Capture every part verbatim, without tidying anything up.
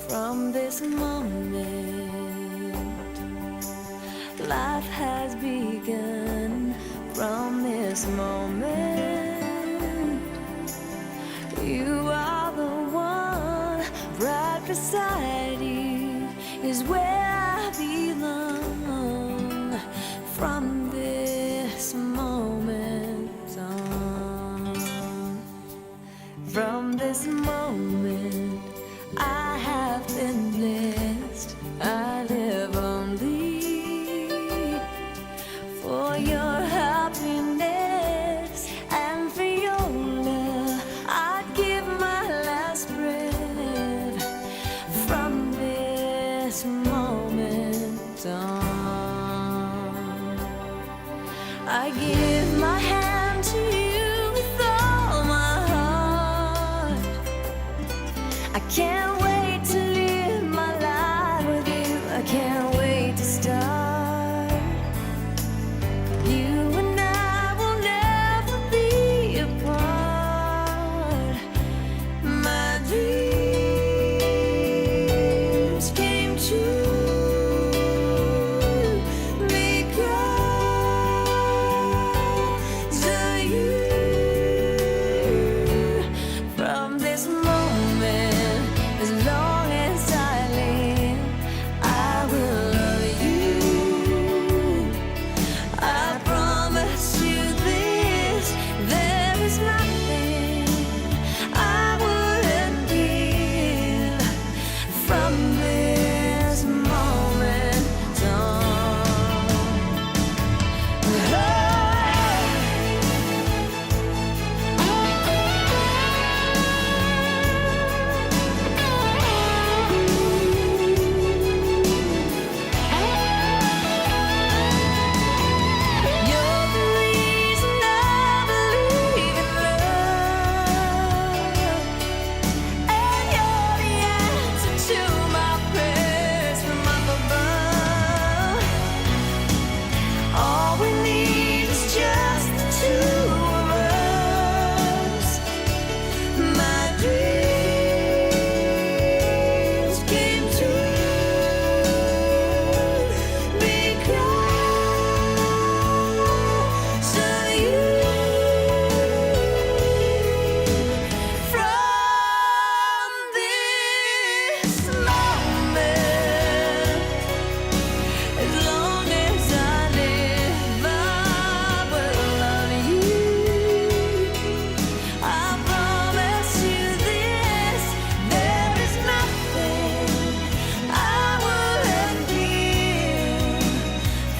From this moment, life has begun. From this moment, you are the one. Right beside you is where I belong. From this moment on, from this moment, I have been blessed. I live only for your happiness and for your love. I'd give my last breath from this moment on. I give my hand to you with all my heart. I can't wait to live my life with you. I can't wait to start. You and I will never be apart. My dreams came true because of you. From this moment, as long as I live, I will love you. I promise you this, there is nothing I wouldn't give from this moment on. You're the reason I believe in love, and you're the answer to my prayers from up above. All we need is just the two of us. My dreams came true because of you. From this moment, as long as I live, I will love you. I promise you this, there is nothing I wouldn't give.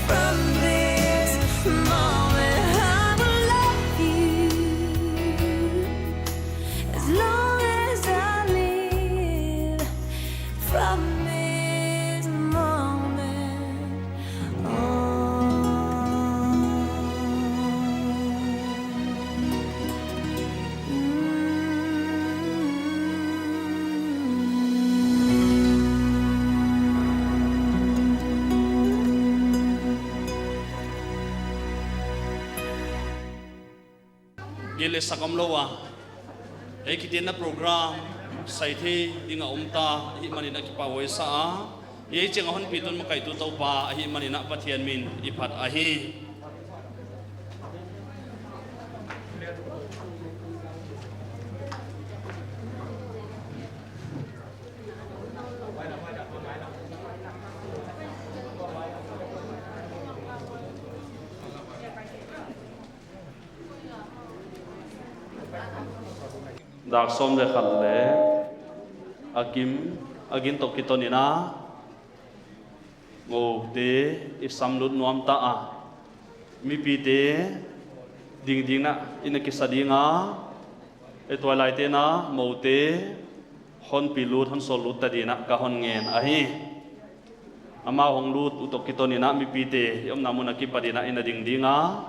From this moment, I will love you. As long as I live, from this moment on. Gil le sak omlou a, ei kitenna program sai thei ding a om ta ahihmanin a kipahhuai sa a, ei chiang a hon pi tuan makaitu Toupa ahihmanin a Pathian min i phat ahi. Dak sawm le khat le a kim, a gin toh kiton in a, ngoute i sam lut nuam ta a, mipite dingding in a, i na kisa ding a, e tuailaite in a, moute hon pi lut, hon sawl lut ta ding in a ka hon ngen ahi. Amau hong lut uh toh kiton in a mipite i omna mun a kipat in a i na ding ding a.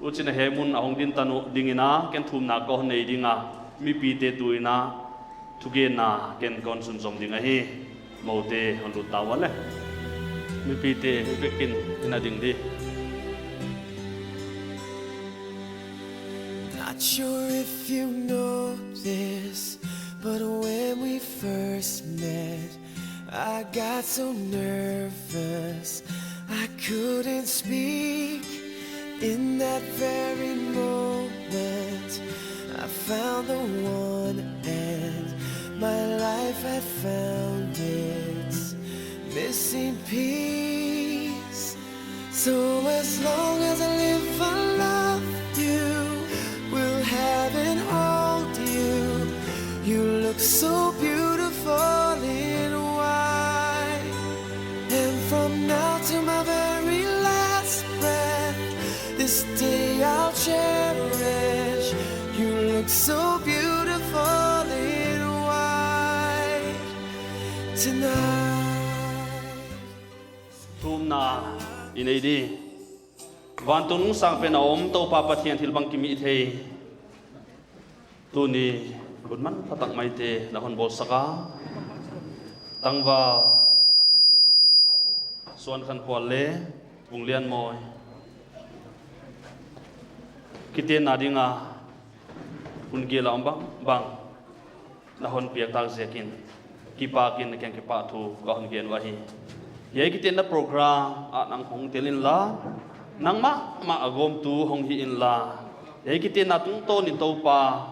Huchiin a hiai mun a hong din tan uh ding in a ken thumna ka hon nei ding a, mipite tu in a thugenna ken kon sunzom ding ahi. Moute hon lut ta ua le. Mipite i vekin i na ding di. Not sure if you know this, but when we first met, I got so nervous, I couldn't speak. In that very moment, I found the one, and my life had found its missing piece. So as long as I live, I love you, will have and hold you. You look so beautiful in white. And from now to my very last breath, this day I'll cherish. You look so beautiful in white tonight. Thumna i nei di. Vantung nungsang pen a om Toupa Pathian thil bangkim i thei. Tuni hun manpha tak maite na hon bawlsak a. Tangval Suankhankhual leh Vunglianmawi kitenna ding a hun gel a om bangbang na hon piak tak ziakin kipak in na kiang kipahthu ka hon gen uh ahi. Hiai kitenna program ah nang hong tel inla, nangmah mah a gawmtu hong hi inla. Hiai kitenna tungtawn in Toupa,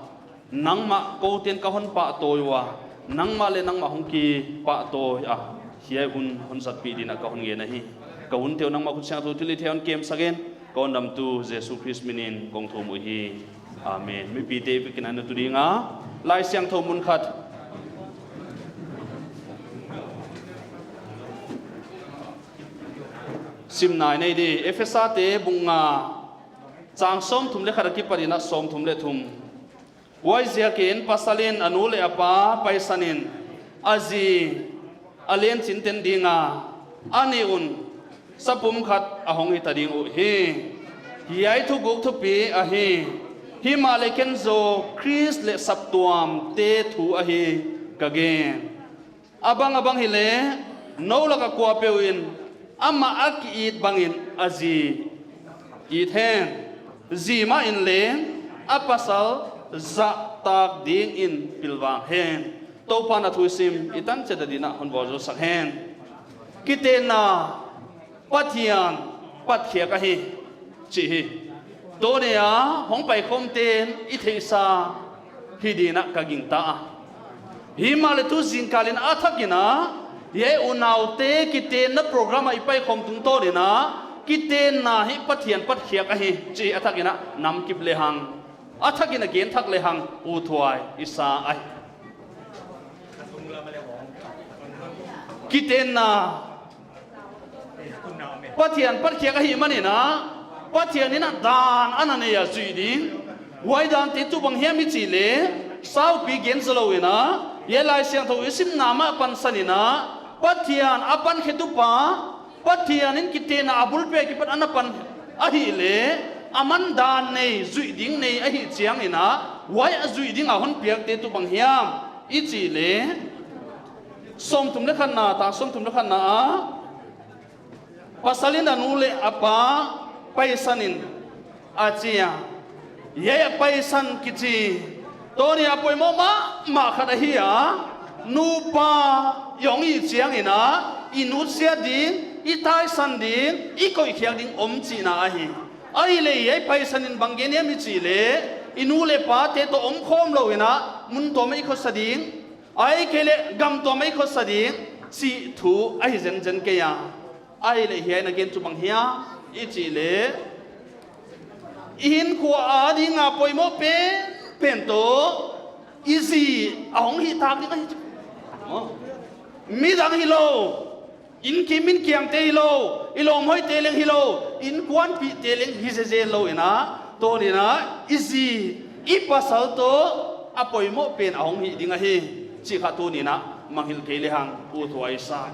nangmah kou te'n ka hon pahtawi ua, nangmah leh nangmah hong kipahtawi a, hiai hun hon zatpih dingin ka hon ngen ahi. Ka hunte uh nangmah khut siangthou thilhihte in hon kemsak in, ka Hondamtu Jesu Khrist min in kong thum uhi. Amen. Mipite i bikin a na tu ding a, Laisiangthou mun khat simna i nei di. Ephesate bung nga, chang sawmthum leh khat akipan in a sawmthum leh thum. Huaiziakin pasal in a nu leh a pa paisan in, a zi a len chinten ding a, a nih un sapum khat a hong hita ding uhi. Hiai thuguk thupi ahi. Himahleh ken zaw Khrist leh saptuamte thu ahi ka gen. A bang a bang hileh, nou lak a kuapeuh in amah a ki-it bangin a zi it hen. Zi mah in leng a pasal zahtak dingin pilvang hen. Toupa'n a thu i sim i tan chiat a dingin hon vualzawlsak hen. Kitenna Pathian patkhiak ahi, chih hi. Tuni a hong paikhawmte'n i theihsa hi dingin ka gingta a. Himahleh tu zingkal in a thak in a, hiai unaute kitenna program ah i paikhawm tungtawn in a, kitenna hi Pathian patkhiak ahi chih a thak in a nam kip lehang, a thak in a gen thak lehang uthuai i sa ahi. Kitenna Pathian patkhiak ahih manin a, Pathian in a dan a na nei a zuih ding. Huai dante tuh bang hiam i chih leh, saupi gen zaw lou in a, hiai Laisiangthou i simna mah pansan in a, Pathian a pankhetu pa, Pathian in kitenna a bulpi akipan a na pan ahihleh, aman dan nei, zuih ding nei ahih chiangin a, huai a zuih ding a hon piakte tuh bang hiam i chih leh, sawmthum leh khatna, tang sawmthum leh khatna ah, pasal in a nu leh a pa paisan in, a chi a. Hiai a paisan kichi, tuni a poimoh mahmah khat ahi a, nupa i hih chiangin a, i nutsiat ding, i taisan ding, i koihkhiak ding om chihna ahi. Ahihleh hiai paisan in bang gen hiam i chih leh, i nu leh pate toh omkhawm lou in a, mun tuam ah i khosa ding, ahihkeileh gam tuam ah i khosa ding, chih thu ahi zenzen kei a. Ahihleh hiai in a gen tuh bang hiam i chih leh, i hinkhua a ding a poimoh pen, pen toh, i zi a hong hihtak ding ahi. Maw. Midang hilou, inkim inkiangte hilou, i lawmhoihte leng hilou, inkuanpihte leng hi zezen lou in a, tuni in a, i zi, i pasal toh, a poimoh pen a hong hih ding ahi, chih kha tuni in a, mangngilh kei lehang, uthuai sa.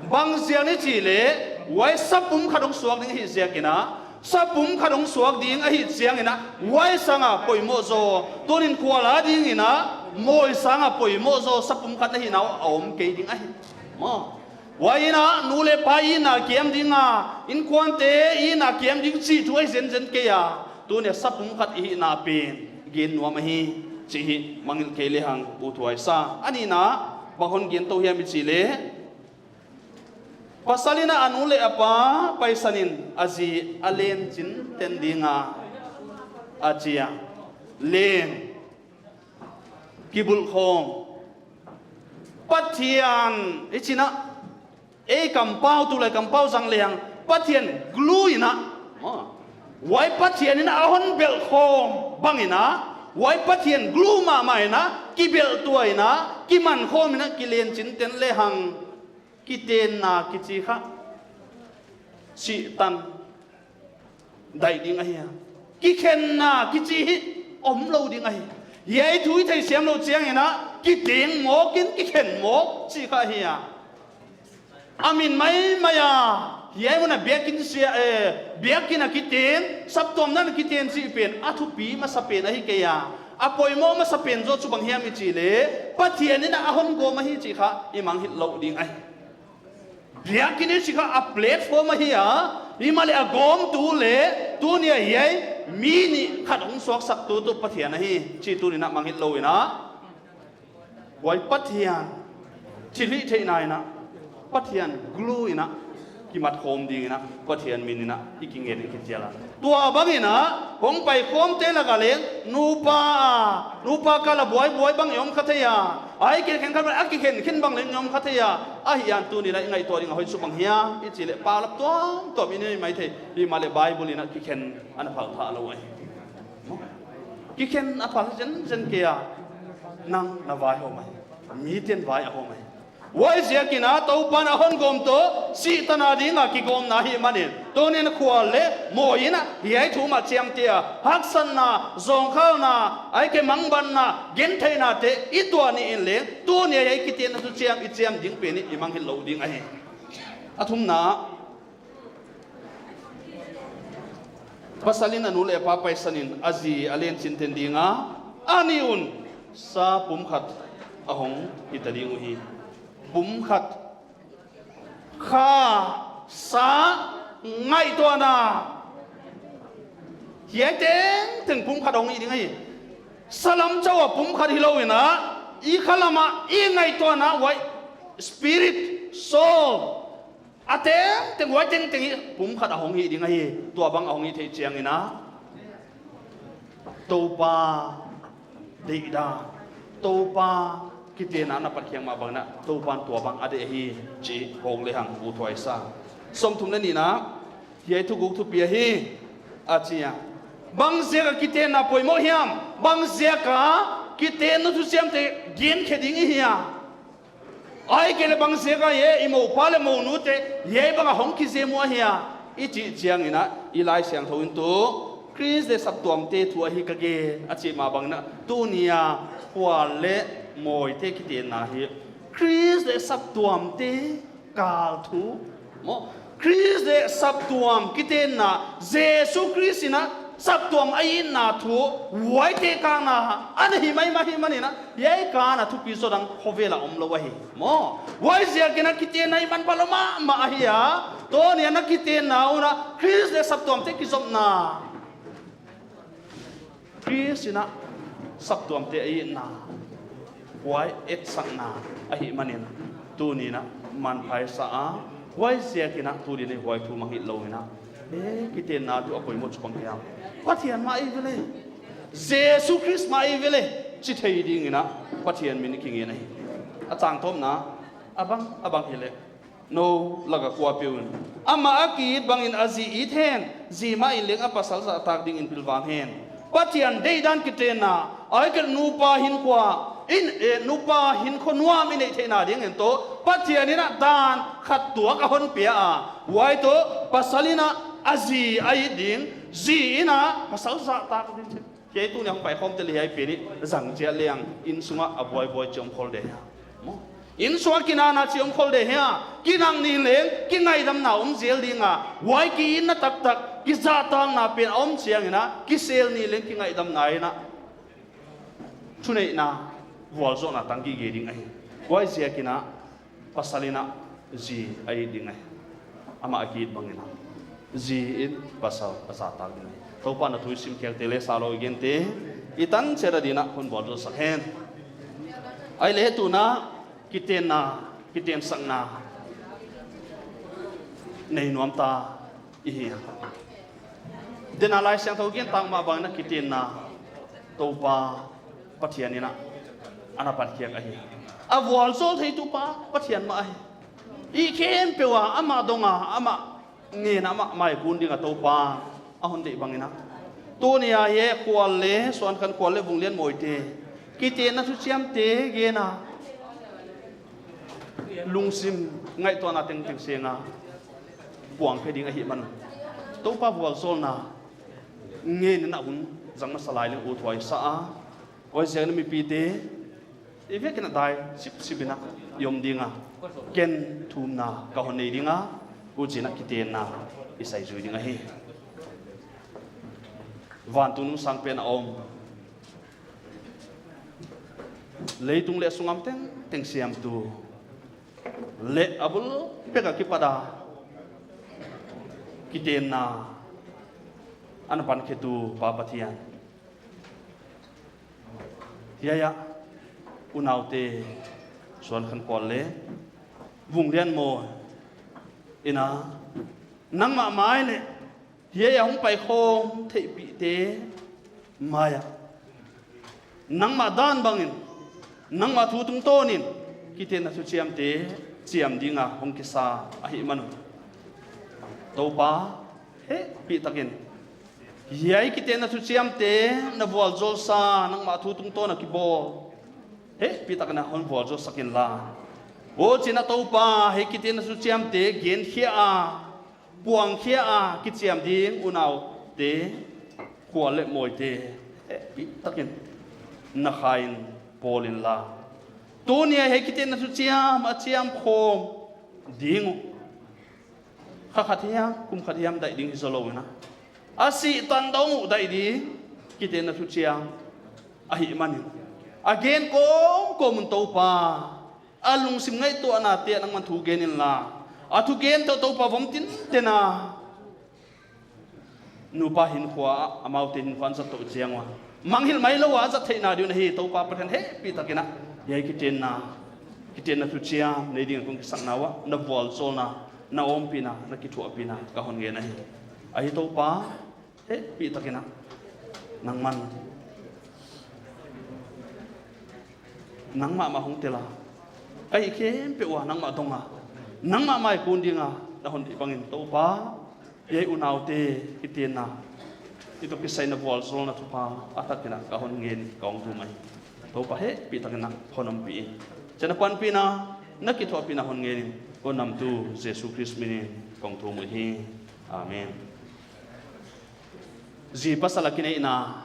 Bang ziak i chih leh, huai sapum khat hong suak ding ahih ziakin a, sapum khat hong suak ding ahih chiangin a, huai sang a poimoh zaw, tuni'n khual a dingin a, mawi sang a poimoh zaw, sapum khat na hihna uh a om kei ding ahi. Maw. Huai in a, nu leh pa i itna kiam ding a, inkuante i itna kiam ding chih thu ahi zenzen kei a, tuni a sapum khat i hihna pen gen nuam ahi, chih hi mangngilh kei lehang uthuai sa. A nihna, bang hon gen tou hiam i chih leh, Pasal in a nu leh a pa paisan in a zi a len chinten ding a, a chi a. Len, kibulhkhawm. Pathian, i chih in a, ei kampau, tulai kampau zang leng, Pathian glue in a, huai Pathian in a hon belhkhawm bang in a, huai Pathian glue mahmah in a, kibelhtuah in a, kimankhawm in a, kilen chinten lehang, kitenna kichi kha, sihtan daih ding ahi a. Kikhenna kichi hi omlou ding ahi. Hiai thu i theisiam lou chiang in a, kiteng mawk in kikhen mawk chih kha ahi a. A min maimai a, hiai mun a biakinn sia, eh, biakinn a kiteng, saptuamna a kiteng chih pen a thupi masa pen ahi kei a. A poimoh masa pen zaw chu bang hiam i chih leh, Pathian in a hon gawm ahi chih kha i mangngilh lou ding ahi. Biakinn i chih kha a platform ahi a, himahleh a gawmtu leh tuni a hiai mi nih khat hong suaksaktu tuh Pathian ahi chih tuni in a mangngilh lou in a, huai Pathian thilhihtheihna in a, Pathian glue in a kimatkhawm ding in a, Pathian min in a i kingen i kichial a. Tua bang in a, hong paikhawmte lak a leng, nupa a, nupa kal a buaibuai bang i om kha thei a, ahihkeileh khenkhat a kikhenkhen bang leng i om kha thei a, ahihhang tuni in a i ngaihtuah ding a hoih chu bang hiam i chih leh, paulap tuamtuam i nei maithei, himahleh Bible in a kikhen ana phal thei lou ahi. Kikhen a phal zenzen kei a, nang na vai hawm ahi, miten vai a hawm ahi. Huaiziak in a Toupa'n a hon gawm tuh, sihtan a ding a kigawmna ahihman in, tuni in khual leh mawi in a, hiai thu mah chiamteh a, haksatna, zawngkhalna, ahihkeileh mangbatna, gentheihnate i tuah ni in leng, tuni a hiai kitenna thuchiam i chiam ding pen i mangngilh lou ding ahi. A thumna, pasal in a nu leh a pa paisan in a zi a len chinten ding a, a nih un sa pumkhat a hong hita ding uhi. Pumkhat, kha, sa, ngaihtuahna, hiai tengteng pumkhat a hong hi ding ahi. Sa lam chauh a pumkhat hilou in a, i khalam a, i ngaihtuahna, huai, spirit, soul, a tengteng, huai tengteng hi pumkhat a hong hi ding ahi. Tua bang a hong hi theih chiang in a, Toupa deihdan, Toupa kitenna na pat khiak mah bang in a, Toupa'n tua bang a deih ahi chih hawk lehang uthuai sa. Sawmthum leh nihna, hiai thuguk thupi ahi, a chi a. Bangziak a kitenna poimoh hiam? Bangziak a kitenna thuchiamte gen khe ding i hia? Ahihkeileh bangziak a hiai i moupa leh mounute hiai bang a hong kizem uh ahia i chih chiang in a, i Laisiangthou in tuh Khrist leh saptuamte thu ahi ka gen a chih mah bang in a, tuni a khual leh mawite kitenna hi Khrist leh saptuamte kal thu maw, Khrist leh saptuam kitenna, Jesu Khrist in a saptuam a itna thu, huaite kikakna ana hi maimah ahihman in a, hiai kikakna thupi zaw dang khovel a omlou ahi maw. Huaiziak in a kitenna i manpha lou mahmah ahi a, tuni a na kitenna un a Khrist leh saptuamte kizopna, Khrist in a saptuamte a itna, huai etsakna ahihman in, tuni in a manpha i sa a, huaiziak in a tuni in a huai thu mangngilh lou in a, eh, kitenna tuh a poimoh chu bang hiam? Pathian mah ei ve le, Jesu Khrist mah ei ve le, chi thei ding in a Pathian min i kingen ahi. A chang thumna, a bang, a bang hileh, nou lak a kuapeuh in amah a ki-it bang in a zi it hen, zi mah in leng a pasal zahtak ding in pilvang hen. Pathian deihdan kitenna, ahihkeileh nupa hinkhua in, eh, nupa hinkhua nuam i neih theihna ding in tuh Pathian in a dan khat tuak a hon pia a. Huai tuh pasal in a a zi a it ding, zi in a pasal zahtak ding. Hiai tuni a hong paikhawmte leh hiai pen i zang chiat leng, innsung a a buaibuai chih om khol de hia? Maw, innsung a kinakna chih om khol de hia? Kinak ni leng kingaihdamna om zel ding a, huai ki-itna taktak, kizahtakna pen a om chiang in a, kisel ni leng kingaihdamna in a, thuneihna, vualzawhna tang gige ding ahi. Huaiziak in a pasal in a zi a it ding ahi. Amah a ki-it bang in a zi in pasal a zahtak ding ahi. Toupa'n a thu i sim khiakte leh sa lou i gente i tan chiat a ding in a hon vualzawlsak hen. Ahihleh tuni a kitenna, kitensakna, nei nuam ta i hi. Tena Laisiangthou gen tak mah bangin a kitenna Toupa Pathian in a ana patkhiak ahi. A vualzawl theitu pa Pathian mah ahi. I khempeuh a amah dong a, amah ngen a, amah maikun ding a Toupa a hon deih bangin a, tuni a hiai Khual le, Suankhankhual le Vunglianmawite kitenna thuchiamte gen a, lungsim ngaihtuahna tengteng seng a puang phe ding ahihman un, Toupa vualzawlna ngen in a hun zang masa lai leng uthuai sa a, huaiziakin mipite i vekin a dai sipsip in a i om ding a, ken thumna ka hon nei ding a, huchiin a kitenna i sai zui ding ahi. Vantung nungsang pen a om, leitung leh sungam tengteng siamtu leh a bul pek a kipat a kitenna ana pankhetu Pa Pathian, hiai a unaute Suankhankhual le Vunglianmawi in a, nangmah mai leh hiai a hong paikhawm theihpihte mai ah nangmah dan bangin, nangmah thu tungtawnin kitenna thuchiamte chiam ding a hong kisa ahihman un, Toupa, hehpihtakin hiai kitenna thuchiamte na vualzawlsa, nangmah thu tungtawn a kibawl, hehpihtakin a hon vualzawlsak inla. Huchiin a Toupa, hiai kitenna thuchiamte genkhia a, puangkhia a kichiam ding unaute, khual leh mawite hehpihtakin na kha in bawl inla. Tuni a hiai kitenna thuchiam a chiam khawm ding uh, kha khat hiam, kum khat hiam daih ding hi zaw lou in a, a sih tan dong uh daih ding kitenna thuchiam ahihmanin, a gen kawmkawm un Toupa, a lungsim ngaihtuahnate ah nangman thu gen inla. A thugen toh Toupa vom tinten a nupa hinkhua, amaute hinkhua a zat toh chiang ua, mangngilh mai lou a zat theihna ding un ahi. Toupa Pathian, hehpihtakin a, hiai kitenna, kitenna thuchiam nei ding a kong kisakna uah na vualzawlna, na ompihna, na kithuahpihna ka hon ngen ahi. Ahi Toupa, hehpihtakin a, nangman nangmah mah hong tel a, ka hih khempeuh uah nangmah dong a, nangmah maikun ding a na hon deih bangin Toupa, hiai unaute kitenna, i toh kisai na vualzawlna thupha a takin a ka hon ngen, ka hong thum ahi. Toupa, hehpihtakin a hon ompih in, huchiin a panpihna, na kithuahpihna hon ngen in, ka hon namtu Jesu Khrist min in ka hong thum uhi. Amen. Zi pasal a kineihna,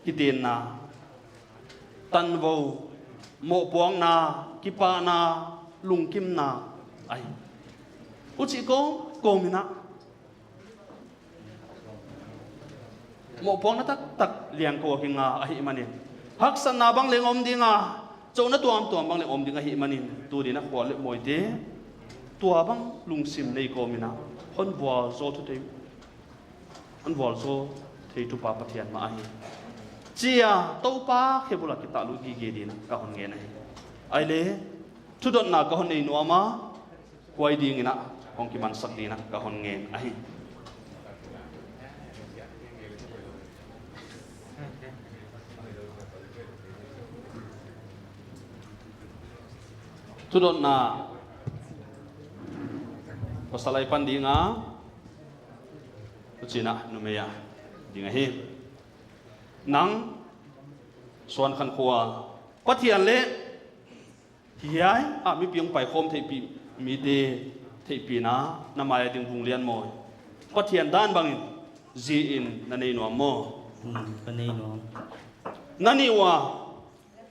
kitenna, tanvou, mohpuakna, kipahna, lungkimna ahi. Huchi kawmkawm in a, mohpuakna taktak liangko a kinga ahihmanin, haksatna bang leng om ding a, chouna tuamtuam bang leng om ding ahihmanin, tuni in a khual leh mawite tuabang lungsim nei kawm in a, hon vualzawl thei, hon vualzawl theitu Pa Pathian mah ahi, chi a Toupa khe bul a kitahlut gige ding in a ka hon ngen ahi. Ahihleh, thudotna ka hon nei nuam a, huai ding in a hong kimansak ding in a ka hon ngen ahi. Thudotna pasal a pan ding a, huchiin a numei a ding ahi. Nang, Suankhankhual, Pathian leh hiai a mipi hong paikhawm theihpih mite theihpihna, na mai a ding Vunglianmawi, Pathian dan bangin zi in na nei nuam maw? Hmm, ka nei nuam. Na nih ua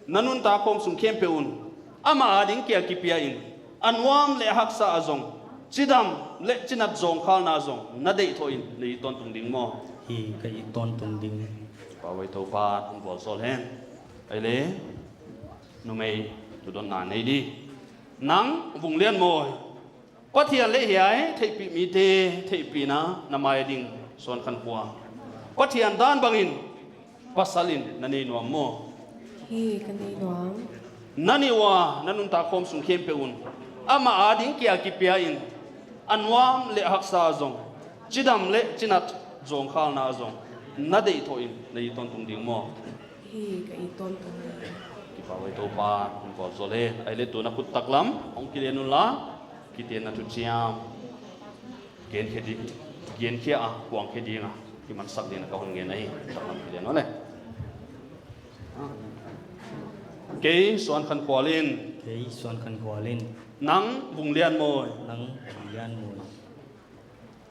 na nuntak khawm sung khempeuh un amah ading kia kipia in, a nuam leh a haksa a zong, chidam leh chinat zawngkhalna zong na deih thoh in na it tawntung ding maw? Hi, ka it tawntung ding. Pa, huai Toupa'n hon vualzawl hen. Ahihleh, numei, thudotna nei di. Nang, Vunglianmawi, Pathian leh hiai theihpih mite theihpihna, na mai a ding Suankhankhual, Pathian dan bangin pasal in na nei nuam maw? Hi, ka nei nuam. Na nih ua na nuntak khawm sung khempeuh un amah ading kia kipia in, a nuam leh haksa zong, chidam leh chinat zawngkhalna zong, na deih thoh in na it tawntung ding maw? Hi, ka it tawntung ding. Kipahhuai, Toupa'n hon vualzawl hen. Ahihleh tuin a khut taklam hong kilen unla, kitenna thuchiam genkhia di, genkhia a, puangkhia ding a, kimansak ding in ka hon ngen ahi. Taklam kilen unla. Kei Suan Khan Khual in. Kei Suan Khan Khual in. Nang Vung Lian Mawi. Nang Vung Lian Mawi.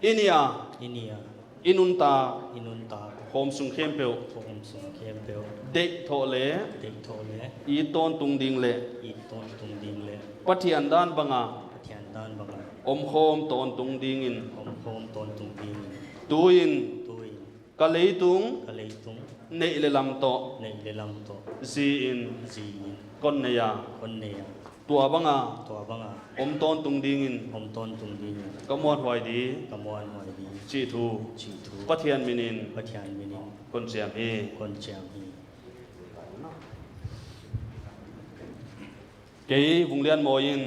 I nih a. I nih a. I nuntak. I nuntak. Khawm sung khempeuh. Khawm sung khempeuh. Deih thoh leh. Deih thoh leh. It tawntung ding leh. It tawntung ding leh. Pathian dan bang a. Pathian dan bang a. Omkhawm tawntung ding in. Omkhawm tawntung ding in. Tuin. Tuin. Ka leitung. Ka leitung. Neih leh lam toh. Neih leh lam toh. Zi in. Zi in. Kon nei a. Kon nei a. Tua bang a. Tua bang a. Om tawntung ding in. Om tawntung ding in. Ka muanhuai di. Ka muanhuai di. Chih thu. Chih thu. Pathian min in. Pathian min in. Kon chiam hi. Kon chiam hi. Kei Vung Lian Mawi in.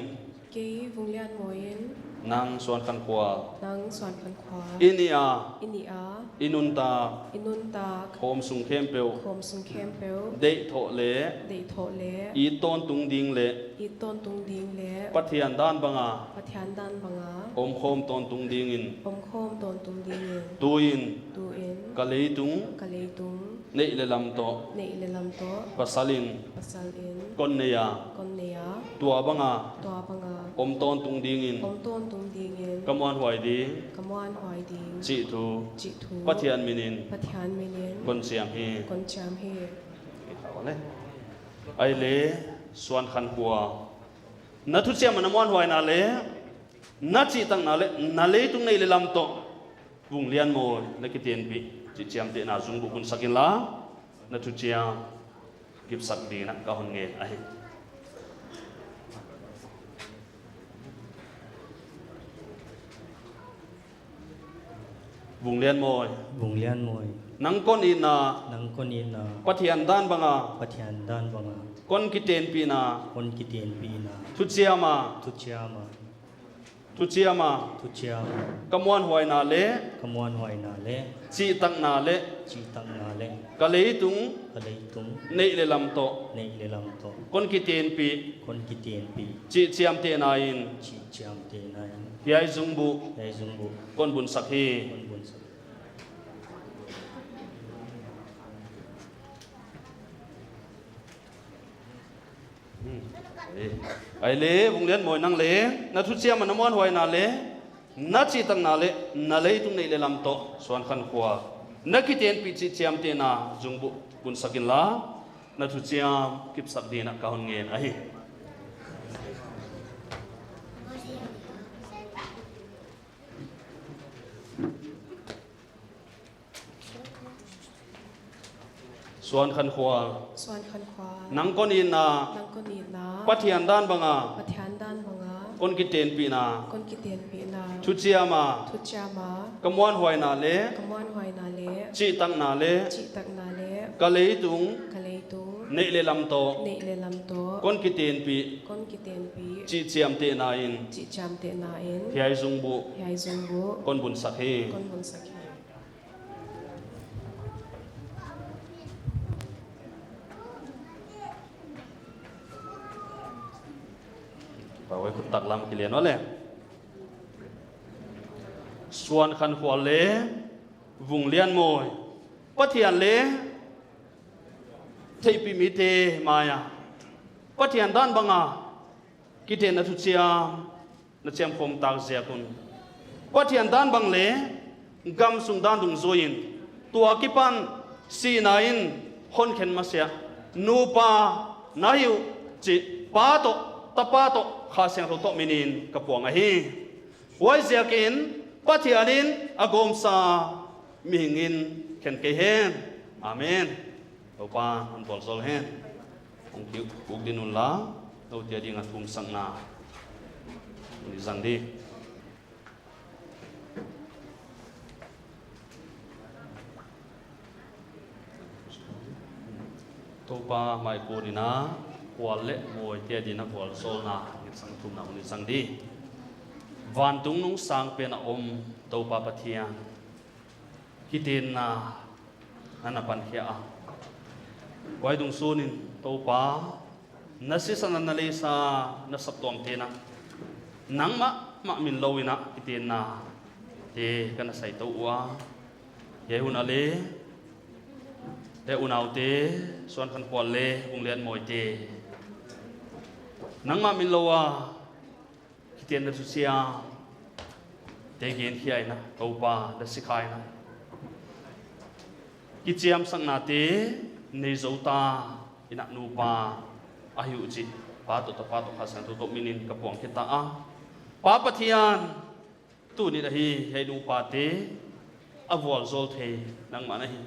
Kei Vung Lian Mawi in. Nang Suan Khan Khual. Nang Suan Khan Khual. I nih a. I nih a. I nuntak. I nuntak. Khawm sung khempeuh. Khawm sung khempeuh. Deih thoh leh. Deih thoh leh. It tawntung ding leh. It tawntung ding leh. Pathian dan bang a. Pathian dan bang a. Omkhawm tawntung ding in. Omkhawm tawntung ding in. Tuin. Tuin. Ka leitung. Ka leitung. Neih leh lam toh. Neih leh lam toh. Pasal in. Pasal in. Kon nei a. Kon nei a. Tua bang a. Tua bang a. Om tawntung ding in. Om tawntung ding in. Ka muanhuai di. Ka muanhuai ding. Chih thu. Chih thu. Pathian min in. Pathian min in. Kon chiam hi. Kon chiam hi. Ahihleh Suan Khan Khual, na thuchiam a na muanhuaina leh, na chihtakna leh, na leitung neih leh lam toh Vung Lian Mawi na kitenpih chih chiamtehna zungbuh bunsak inla, na thuchiam kipsak ding in ka hon ngen ahi. Vung Lian Mawi. Vung Lian Mawi. Nang kon itna. Nang kon itna. Pathian dan bang a. Pathian dan bang a. Kon kitenpihna. Kon kitenpihna. Thuchiam a. Thuchiam a. Thuchiam a. Thuchiam a. Ka muanhuaina leh. Ka muanhuaina leh. Chihtakna leh. Chihtakna leh. Ka leitung. Ka leitung. Neih leh lam toh. Neih leh lam toh. Kon kitenpih. Kon kitenpih. Chih chiamtehna in. Chih chiamtehna in. Hiai zungbuh. Hiai zungbuh. Kon bunsak hi. Kon bunsak. Hmm. Eh. Ahihleh, Vung Lian Mawi, nang leh, na thuchiam a na muanhuaina leh, na chihtakna leh, na leitung neih leh lam toh, Suan Khan Khual, na kitenpih chih chiamtehna zungbuh bunsak inla, na thuchiam kipsak ding in ka hon ngen ahi. Suan Khan Khual. Suan Khan Khual. Nang kon itna. Nang kon itna. Pathian dan bang a. Pathian dan bang a. Kon kitenpihna. Kon kitenpihna. Thuchiam a. Thuchiam a. Ka muanhuaina leh. Ka muanhuaina leh. Chihtakna leh. Chihtakna leh. Ka leitung. Ka leitung. Neih leh lam toh. Neih leh lam toh. Kon kitenpih. Kon kitenpih. Chih chiamtehna in. Chih chiamtehna in. Hiai zungbuh. Hiai zungbuh. Kon bunsak hi. Kon bunsak hi. Pawai khut taklam kilen unla. Suan Khan Khual leh Vung Lian Mawi, Pathian leh theihpih mite maia Pathian dan bang a kitenna thuchiam na chiamkhawm tak ziak un, Pathian dan bang leh gamsung dan dungzui in, tua kipan sihna in hon khen masiah nupa na hi uh chih Pa toh, Tapa toh, Kha Siangthou toh min in ka puang ahi. Huaiziakin Pathian in a gawmsa mihing in khen kei hen. Amen. Toupa'n hon vualzawl hen. Hong kipuk ding unla, noute a ding a thumsakna hon zang di. Toupa mai kuan in a, Khual leh Mawite a ding a vualzawlna ngetsang thumna hon zang di. Vantung nung sang pen a om Toupa Pathian, kitenna na na pankhia a. Huai dungsunin Toupa, na sisan a na leisa na saptuam tena, nangmah mah min lou in a kitenna te ka na sai tou ua. Hiai hun a le, te unaute, Suankhankhual le Vunglianmawite, nangmah min lou a kitenna thuchiam te genkhia in a, Toupa, na sikha in a, kichiamsakna te nei zou ta in a, nupa ahi uh chih Pa toh, Tapa toh, Kha Siangthou toh minin ka puang khia ta a. Pa Pathian, tuni a hi hiai nupa te a vualzawl thei nangmah na hi.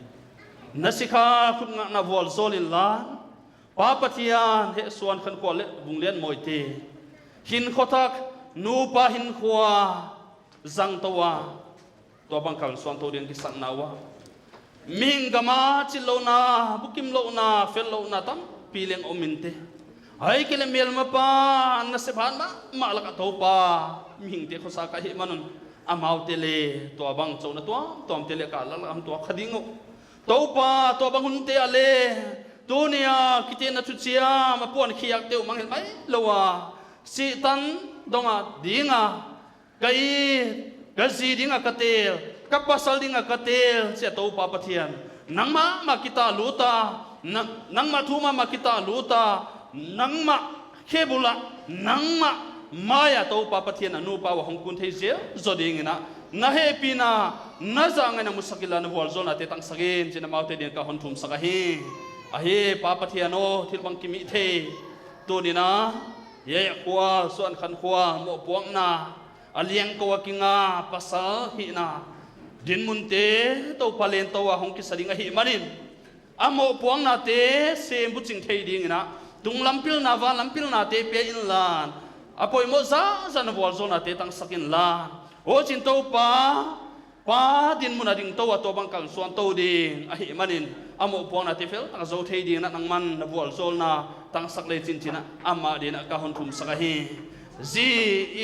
Na sikha khut ngakna vualzawl inla, Pa Pathian, hiai Suankhankhual le Vunglianmawite hinkhua thak, nupa hinkhua zang tou a, tuabang kalsuan tou ding kisakna ua, mihing gam a chitlouhna, bukimlouhna, fellouhna tampi leng om inte. Ahihkeileh melmapa nasep hat mahmah lak a Toupa, mihingte khosa ka hihman un, amaute le tuabang chouna tuamtuamte le ka lak lak a hon tuak kha ding uh. Toupa, tuabang hunte ah le, tuni a kitenna thuchiam a puan khiakte uh mangngilh mai lou a, sih tan dong a ding a, ka it, ka zi ding a ka tel, ka pasal ding a ka tel, chi a Toupa Pathian, nangmah mah kitahlut a, na-, nangmah thu mahmah kitahlut a, nangmah khe bul a, nangmah mai a Toupa Pathian a nupa ua hong kun thei zelzel ding in a, na hehpihna, na zahngaihna musak inla, na vualzawlnate tangsak in chi'n amaute ding ka hon thumsak ahi. Ahi, Pa Pathian aw, thil bang kimih thei, tuni a, hiai khua, Suankhankhual, mohpuakna a liangko a kinga, pasal hihna dinmunte Toupa len tou a hong kisa ding ahihmanin, a mohpuaknate sem buching thei ding in a, tunglam pilna, vanlam pilnate pia inla, a poimoh zahzah na vualzawlnate tangsak inla, huchiin Toupa, Pa dinmun a ding tou a tuabang kalsuan tou ding ahihmanin, a mohpuaknate fel tak a zou thei ding in a, nangman na vualzawlna tangsak le chin chi'n a, amah ding a ka hon thumsak ahi. Zi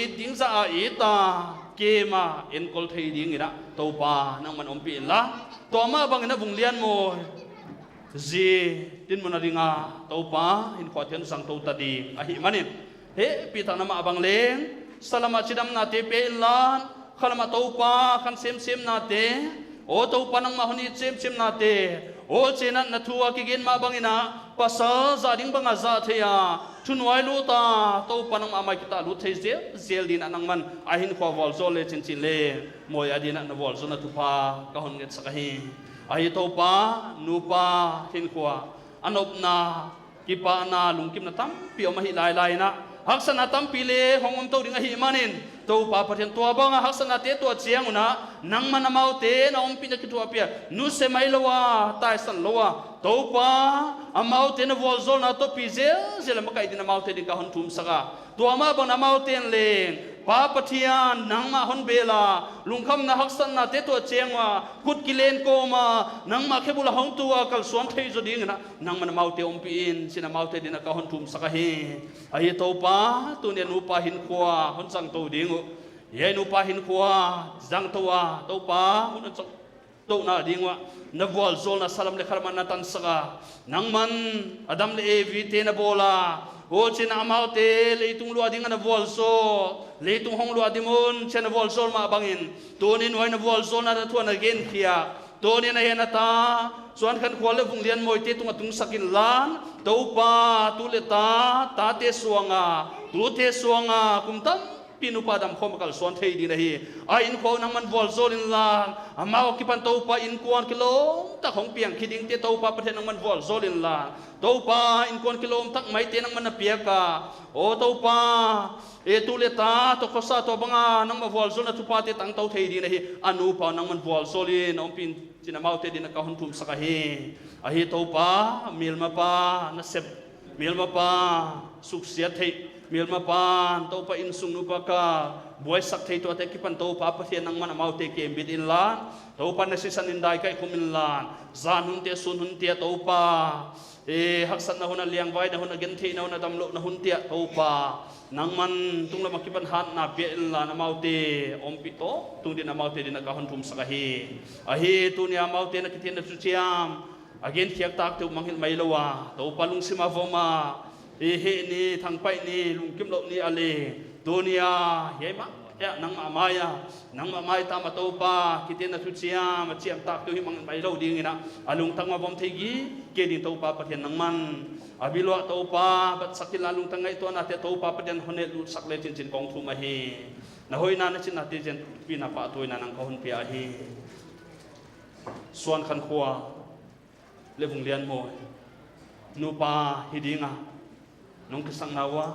it ding zah a it a, kem a enkol thei ding in a, Toupa, nangman ompih inla, tua mah bang in a Vunglianmawi zi dinmun a ding a Toupa, hinkhua thiang zang tou ta ding ahihmanin, hehpihna mah bang leng, salam a chidamnate pe inla, khalam a Toupa khan semsemnate, aw Toupa, nangmah hon it semsemnate, aw chin a na thu a kigen mah bang in a, pasal zah ding bang a zah thei a, thunuailut a, Toupa, nangmah mai kitahlut thei zelzel ding in a, nangman a hinkhua vualzawl le chin chi'n le, mawi a ding in a na vualzawlna thupha ka hon ngetsak ahi. Ahi Toupa, nupa hinkhua a nopna, kipahna, lungkimna tampi om ahih lailai in a, haksatna tampi le hong om tou ding ahihmanin, Toupa Pathian, tuabang a haksatnate tuah chiang un a, nangman amaute na ompihna kithuahpih a, nuse mai lou a, taisan lou a, Toupa, amaute na vualzawlna toh pi zelzel a makai ding in amaute ding ka hon thumsak a. Tua mah bang in amaute'n leng, Pa Pathian, nangmah hon bel a, lungkhamna haksatnate tuah chiang ua, khut kilen kawm a, nangmah khe bul a hong tu a kalsuan thei zaw ding in a, nangman amaute ompih in chi'n amaute ding a ka hon thumsak ahi. Ahi Toupa, tuni a nupa hinkhua hon zang tou ding uh. Hiai nupa hinkhua zang tou a, Toupa, hun a chok touhna ding ua, na vualzawlna salam le khalam a na tansak a. Nangman Adam le Evi te na bawl a, huchiin amaute leitung luah ding a na vualzawl, leitung hong luah ding un chi'n na vualzawl mah bang in, tuni'n huai na vualzawlna thu a na genkhia, tuni'n a hen a ta, Suankhankhual le Vunglianmawite tung a tungsak inla, Toupa, tu le ta, tate suang a, tute suang a, kum tam pi nupa damkhawm a kalsuan thei ding in ahi. A hinkhua uh nangman vualzawl inla, amau akipan Toupa inkuan kilawm tak hong piang khe dingte Toupa Pathian nangman vualzawl inla, Toupa inkuan kilawm tak maite nangman na piak a. Aw Toupa, e tu le ta toh khosa tuabang a nangmah vualzawlna thuphate tang tou thei ding in ahi. A nupa uh nangman vualzawl in ompih in chi'n amaute ding a ka hon thumsak ahi. Ahi Toupa, melmapa nasep, melmapa suksiat theih, melma pan, Toupa innsung nupa ka buaisak theih tuate kipan Toupa Pathian nangman amaute kembit inla, Toupa na sisan in dai kaihkhum inla, zan hunte, sun hunte ah Toupa, e, haksatna hun ah, liangvaina hun ah, gentheihna hun ah, damlouhna hunte ah Toupa, nangman tunglam akipan hatna pia inla, amaute ompih tou, tungding amaute dingin ka hon thumsak ahi. Ahi, tuni a amaute na kitenna thuchiam a gen khiak takte uh mangngilh mai lou a, Toupa lungsim a vom a, hiai ni, thangpaih ni, lungkimlouh ni a leh, tuni a, hiai mah, hiai nangmah mai a, nangmah mai tama Toupa, kitenna thuchiam a chiam takte uh hih mangngilh mai lou dingin a, a lungtang a vom thei gige ding Toupa Pathian nangman a bil uah Toupa, batsak inla, lungtang ngaihtuahnate Toupa Pathian hon nehlutsak le chinchin kong thum ahi. Na hoihna na chinnate zen pina pahtawina nang ka hon pia ahi. Suankhankhua leh Vunglianmawi nupa hi dinga nong kisakna ua,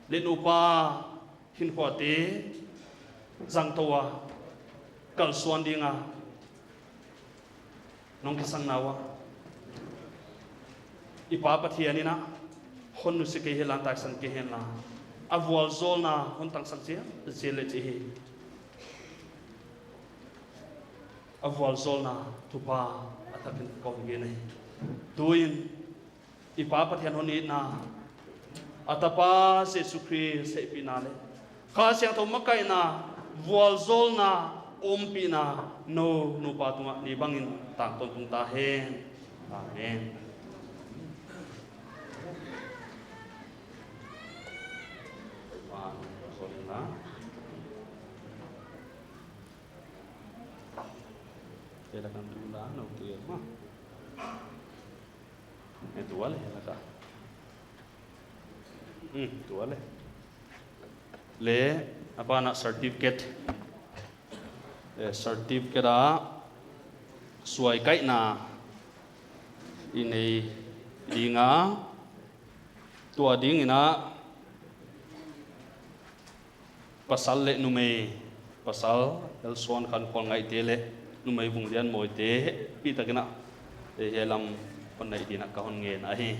leh nupa hinkhuate zangtou a kalsuan dinga nong kisakna ua, i Pa Pathian in a hon nusia kei henla, taisan kei henla, a vualzawlna hon tangsak chiat, chiat leh chih hi. A vualzawlna thupha a thakin kong gen ahi. Tuin i Pa Pathian hon itna, a Tapa Jesu Khrist hehpihna leh Kha Siangthou makaihna, vualzawlna, ompihna nou nupa tungah ni bangin tang tawntung ta hen. Amen. Kela kan tu la no tu ya ma. Eh, tu wale la ka. Hmm, tu wale. Leh, apa nak certificate? Eh, certificate a suaikaihna i nei dinga, tua dingin a pasal leh numei, pasal L. Suankhankhual Ngaihte leh numei Vunglianmawite, pi takin a, eh, hiai lam hon nei dingin a ka hon ngen ahi.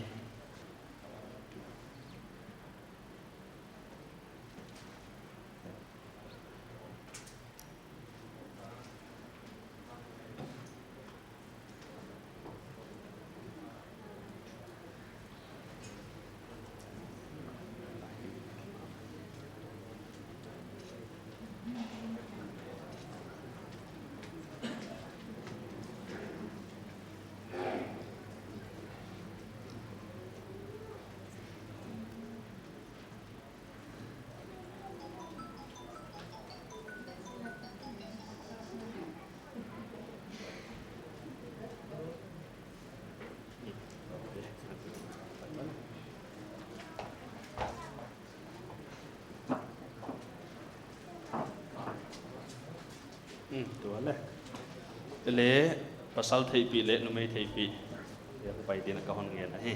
Hmm, tu wale. Leh, pasal theihpih leh numei theihpih. Ya, pai dingin a ka hon ngen ahi.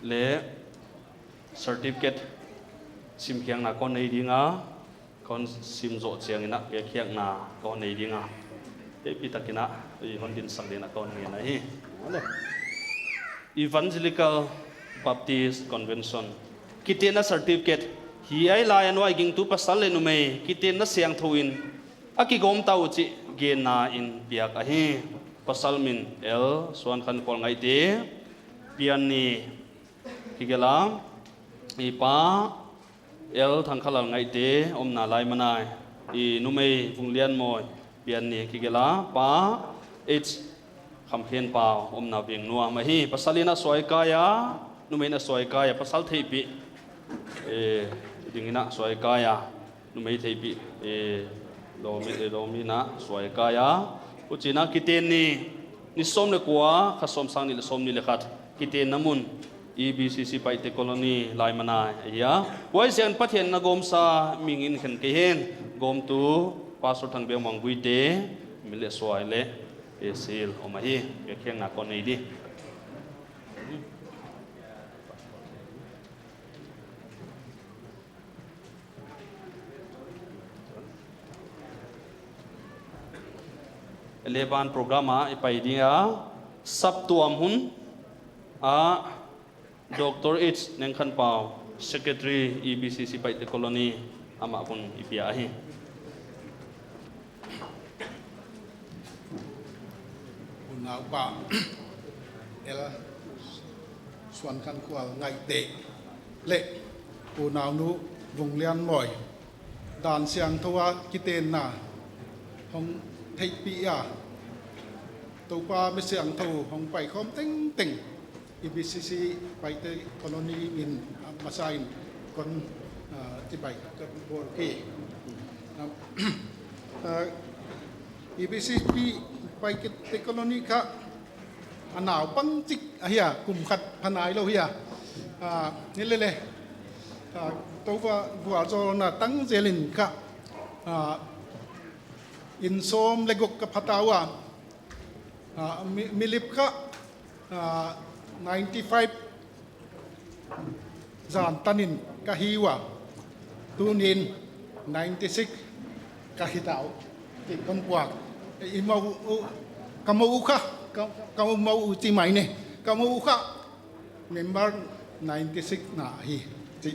Leh certificate simkhiakna kon nei dinga, kon sim zoh chiangin a piakkhiakna kon nei dinga, hehpihtakin a i hon dinsak dingin a kon ngen ahi. Evangelical Baptist Convention. Kitenna certificate. Hiai lai a nuai gingtu pasal leh numei kitenna siangthou in a kigawm ta uh chih genna in piak ahi. Pasal min L. Suankhankhual Ngaihte, pian ni kigelh a, i pa L. Thangkhalal Ngaihte omna Laimanai, i numei Vunglianmawi, pian ni kigelh a, pa H. Khamkhenpau omna Vengnuam ahi. Pasal in a suaikai a, numei in a suaikai a, pasal theihpih, eh, dingin a suaikai a, numei theihpih, eh, lawm, eh, lawm in a suaikai a. Huchiin a kiten ni, ni sawm leh kua, kha sawm, sang nih leh sawmnih leh khat, kitenna mun E B C C Paite Colony Laimanai ahi a. Huai ziakin Pathian in a gawmsa mihing in khen kei hen. Gawmtu Pastor Thangbia Mangbuite, mi leh suai leh, e, sil om ahi. Biakhiakna kon nei di. Eleven program ah i pai ding a, saptuam hun a Doctor H Nengkhanpau, Secretary E B C C Paite Colony, amah hun i pia ahi. Unaupa L Suankhankhual Ngaihte leh unaunu Vunglianmawi, dan siangthou a kitenna hong theihpih a, Toupa mi siangthou hong paikhawm tengteng, E B C C Paite Colony min, ah, masa in kon, ah, chibai ka bawl hi. Ah, ah, E B C C Paite Colony kha a naupang chik ahi a, kum khat pha nailou ahi a. Ah, ni lele. Ah, Toupa vualzawlna tang zel in kha, ah, inn sawm leh guk ka phata ua. Ah, mi, milip kha, ah, ninety five zan tan in ka hi ua. Tuni'n ninety six ka hi ta uh. Ti kon puak. I mou uh, ka mou uh kha, ka, ka mou uh chi mai ne. Ka mou uh kha member ninety six na hi. Chi.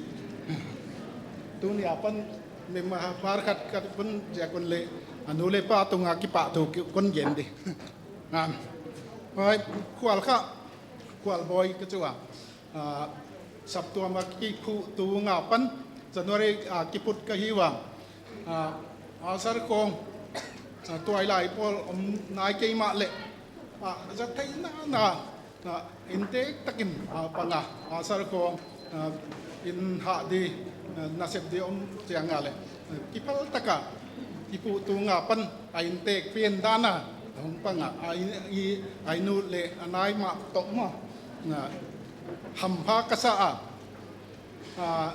Tuni apan member khat khat pun ziak un leh a nu leh pa tung a kipahthu kon gen di. Ah, huai, Khual kha, Khual Bawi ka chi ua. Ah, saptuam a kiphuh tung apan, January, ah, kiphut ka hi ua. Ah, Alsar khong, ah, tuailai pawl om nai kei mahleh, ah, zat theihna, na, ah, inntek takin, ah, pang a, Alsar khong, ah, inn hah di, ah, nasep di om chiang a leh, ah, kiphal tak a kiphuh tung apan, a inntek pian dan a hong pang a, a inn, i, a inn uh leh a nai mah toh mah, ah, hampha ka sa a. Ah,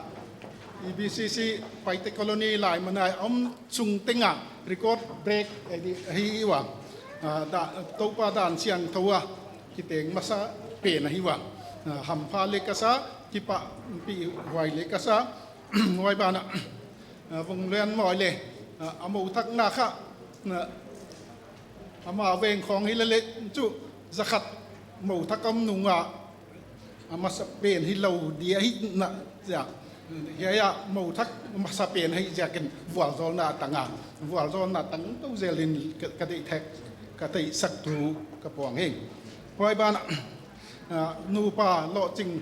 E B C C Paite Colony Laimanai om sung teng a record break ahi, ahi ua. Ah, da, Toupa dan siangthou a kiteng masa pen ahi ua. Ah, hampha leng ka sa, kipahpihhuai leng ka sa, huai ban ah, ah, Vunglianmawi leh, ah, a mou thakna kha, ah, ama veng khong hi lele chu zakhat mou thak om nung a, a masa pen hilou di ahi na ziak. Hiai a mou thak masa pen ahi ziakin vualzawlna tang a. Vualzawlna tang tou zel in ka, ka deih thak, ka deihsaktu ka puang hi. Huai ban ah, ah, nupa lohching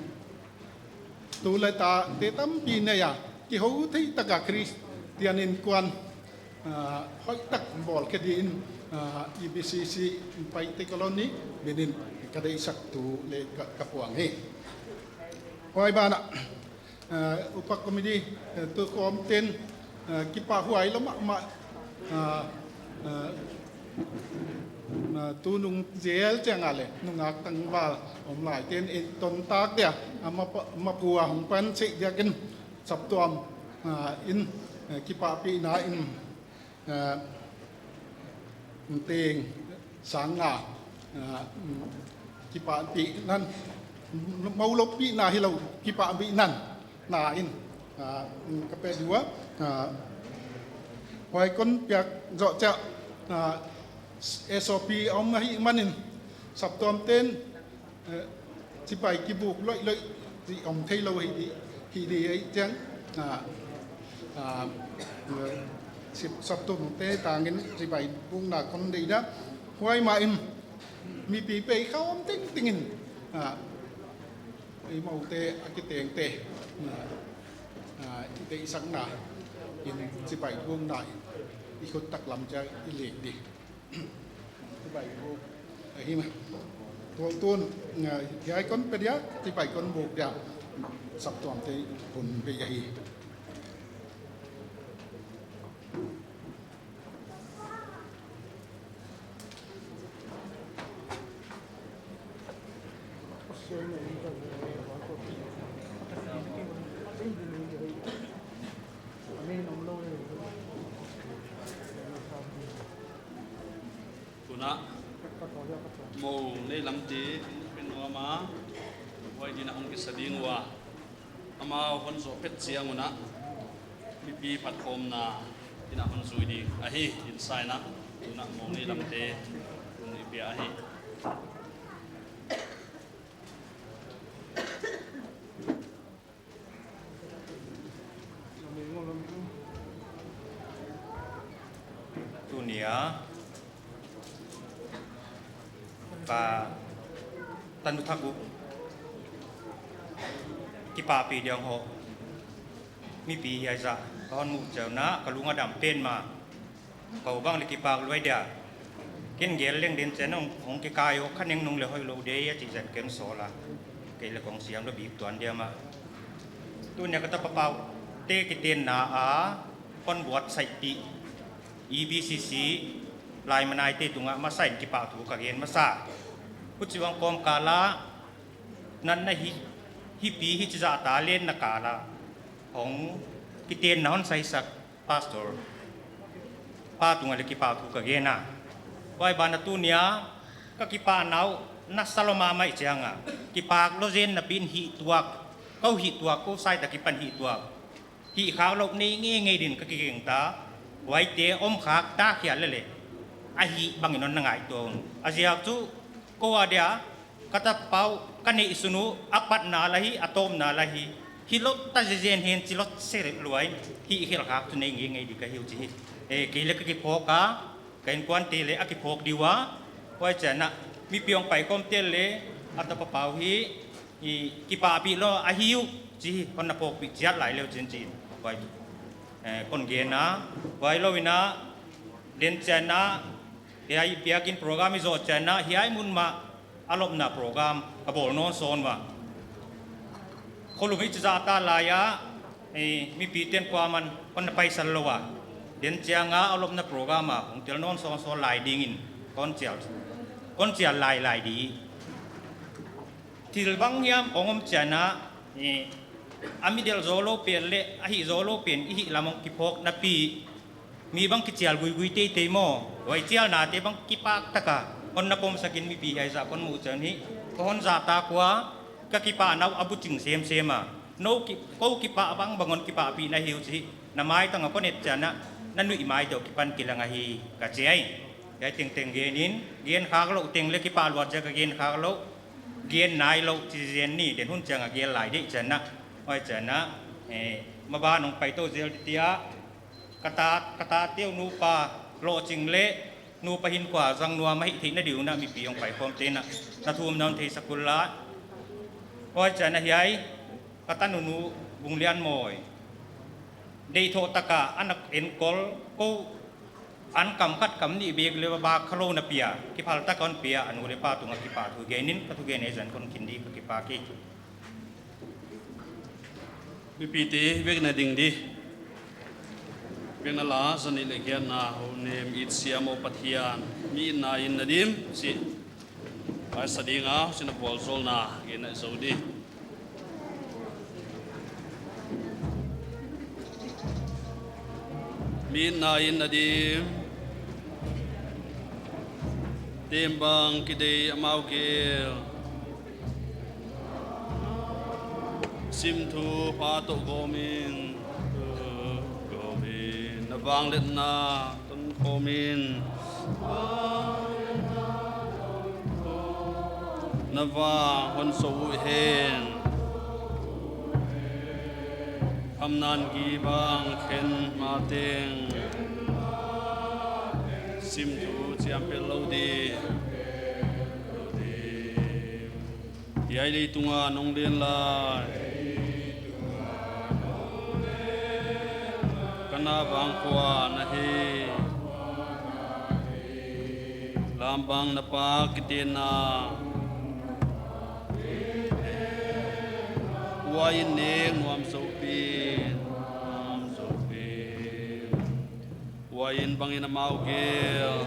tu leh tate tampi nei a, kihou thei tak a Khristian innkuan, ah, hoihtak bawl khe di in, ah, E B C C Paite Colony min in ka deihsaktu leh ka, ka puang hi. Huai ban ah, ah, upa committee, eh, tukhawmte'n, ah, kipahhuai lua mahmah, ah, ah, ah, tunung zel chiang a leh nungak tangval om laite'n i tontak dia, ah, mapa, mapu a hong pan chih diakin saptuam, ah, in, eh, kipahpihna in, ah, teng sang nga, ah, kipahpihna, moulou pihna hilou, kipahpihna na in, ah, ka pe di ua, ah, huai kon piak zoh chiah, ah, S O P om ahihman in saptuamte'n, eh, chibai kibuk loihloih chih om theilou hi di, hi di ei chiang, ah, ah, eh, sip, saptuamte tang in chibai bukna kon deih dia. Huai mah in mipi pei khawm tengteng in, ah, i moute a kitengte, ah, ah, i deihsakna in chibai bukna in i khut taklam chiah i leng di. Chibai buk ahi mah. Tualtun, ah, hiai kon pe dia, chibai kon buk dia. Saptuamte hun bei ahi. Lamte, pen nuam a, huai din a hong kisa ding ua. Amau hon zoh phet chiang un a, mipi phatkhawmna din a hon zui ding ahi, din sa in a, tun a Mawngli Lamte, tun i pia ahi. Tuni a, ka tanu thak uh kipahpih ding uh, mipi hiai zah ka hon muh chiang un a ka lung a dam petmah. Kou bang leh kipak lua dia. Ken gel leng den chiang un hong kikai uh kha neng nung leh hoihlou dia chih zah ken sawl a. Kei leh kong siam lou bik tuan diam a. Tuni a ka tapa Pau te kitenna a hon buatsaih pi, E B C C, Laimanaite tung a masa in kipahthu ka gen masa. Huchibang kawmkal a, natna hi, hipi hichi zah talent na kal a hong kitenna hon saisak Pastor pa tung a leh kipahthu ka gen a. Huai ban ah tuni a ka kipahna uh na sa lua mahmah chiang a, kipak lou zen napi in hih tuak, kou hih tuak, kou side a kipan hih tuak, hih khak lou nei ngeingei din ka kigingta. Huaite om khak ta khia leh leh, a hih bang in hon na ngaihtuah un. A ziak chu kou a dia, ka tapa Pau ka neihsun uh, a patna lah hi, a tawpna lah hi, hilou ta zenzen hen chi lou se lua in, hih khel khak chu nei ngeingei di ka hi uh chi hi. Eh, kei leh ka kiphawk a, ka innkuante leh a kiphawk di ua. Huai chiang a, mipi hong paikhawmte leh, a tapa Pau hi, i kipahpih lou ahi uh chi hi, hon na phawkpih chiat lai leh uh chin chin. Huai, eh, kon gen a, huailou in a, den chiang a, hiai biakin program i zoh chiang a, hiai mun mah a lopna program ka bawl nawn sawn ua. Kholum hichi zah ta lai a, eh, mipite'n kuaman hon na paisal lou a. Den chiang a a lopna program a hong tel nawn sawnsawn lai ding in kon chial, kon chial lailai di. Thil bang hiam hong om chiang a, eh, a mi delh zou lou pen leh a hih zou lou pen i hih lam hong kiphawk napi, mi bang kichial guigui teitei maw, huai chialnate bang kipak tak a hon na pom sak in mipi hiai zah kon muh chiang hi, ka hon zahtak ua, ka kipahna uh a buching semsem a. Nou ki, kou kipah bangbang hon kipahpih na hi uh chi hi, na maitang a kon et chiang a, na nuihmai deuh kipan kilang ahi ka chi ai. Hiai tengteng gen in, gen khak lou teng leh kipah lua ziak a gen khak lou, gen nailou chi zen ni, den hun chiang a gen lai di chiang a. Huai chiang a, eh, maban hong pai tou zel di tia, ka ta, ka tate uh nupa lohching leh nupa hinkhua zang nuam a hih theihna di uh in a mipi hong paikhawmte in a, na thumna hon theisak un la. Huai chiang a hiai, ka tanu nu Bunglianmawi, deihthoh tak a ana enkol, kou an kam khat kam nih bek leh bak kha lou na pia, kiphal tak a hon pia, a nu leh pa tung a kipahthu gen in ka thugen hiai zah kon khin di, ka kipak hi. Mipite, vekna ding di. Vekna la zanih leh giatna, Honem It Siam Aw Pathian, mi itna in na dim, chi. Pai sa ding a, huchi'n a vualzawlna gen a zou di. Mi itna in na dim, tem bang kidei amau gel. Simthu Pa toh gawm in, gawm in, na vangliatna tun khawm in. Na vang hon sou uh hen. Khamnan gibang khen ma teng. Simthu chiam pel lou di. Hiai leitung a nong len lai. Ka na vang khua na hi. Lam bang na pa kitenna. Huai in neng nuam zou pi, nuam zou pi. Huai in bang in amau gel.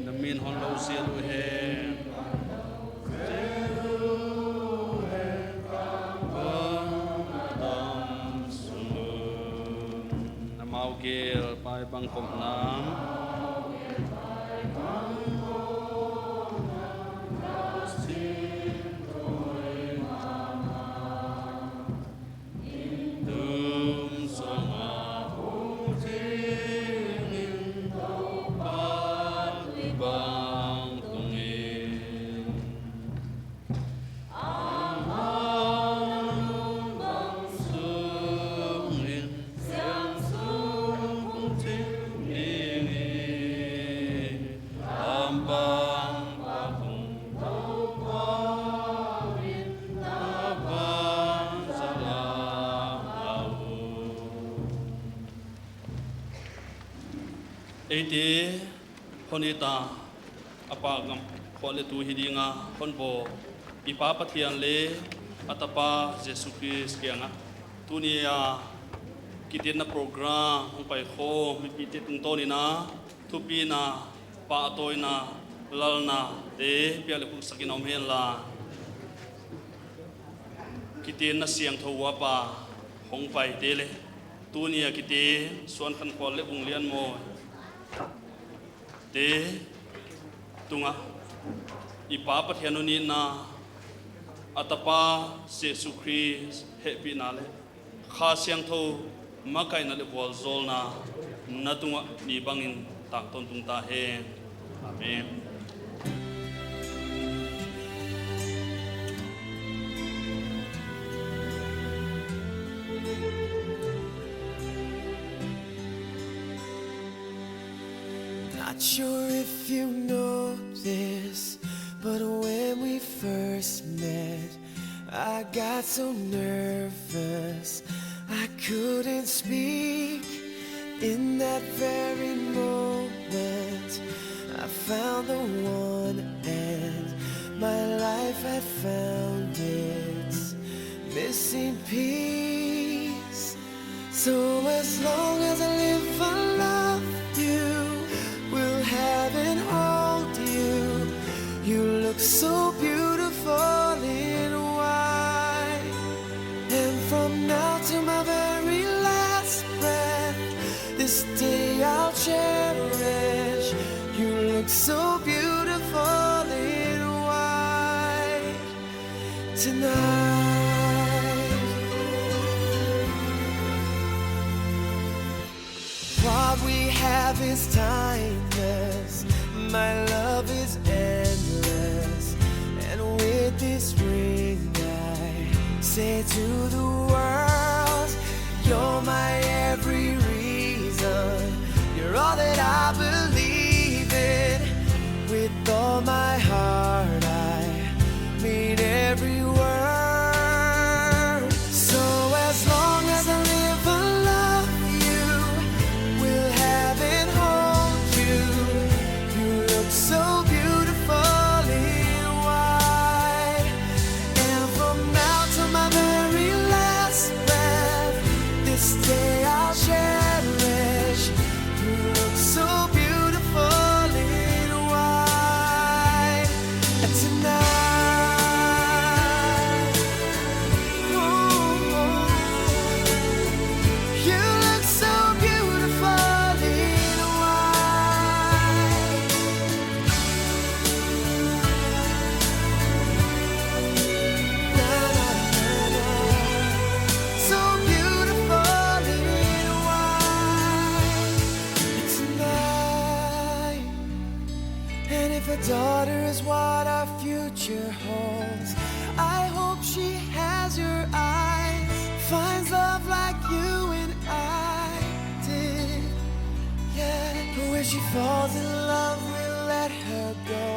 Na min hon lou sia lou hen. Komnam. Eite hon it a, a pa gam khua le tu hi dinga hon bawl i Pa Pathian le a Tapa Jesu Khrist kiangah, tuni a kitenna program hong pai khawm mipite tungtawn in a, thupina, pahtawina, lalna te piak le puksak in om hen la. Kitenna siangthou uap a hong paite le tuni a kiten Suankhankhual le Vunglianmawi te tungah i Pa Pathian hon itna, a Tapa Jesu Khrist hehpihna le Kha Siangthou makaihna le vualzawlna na tungah ni bangin tangtawn tung ta hen. Amen. Not sure if you know this, but when we first met, I got so nervous I couldn't speak. In that very moment, I found the one, and my life had found its missing piece. So as long as I live, I love you, will have and hold you. You look so beautiful in white. And from now to my very last breath, this day I'll cherish. You look so beautiful in white tonight. What we have is timeless. My love is endless. And with this ring, I say to the world, you're my every reason. You're all that I believe in. With all my heart, I mean every word. So as long as I live, I love you, will have and hold you. You look so beautiful in white. And from now to my very last breath, this day I'll cherish. You look so beautiful in white tonight. Oh, you look so beautiful in white. Na, na, na, na. So beautiful in white tonight. And if a daughter is what our future holds, I hope she has your eyes, finds love like you and I did. Yeah, but when she falls in love, we'll let her go.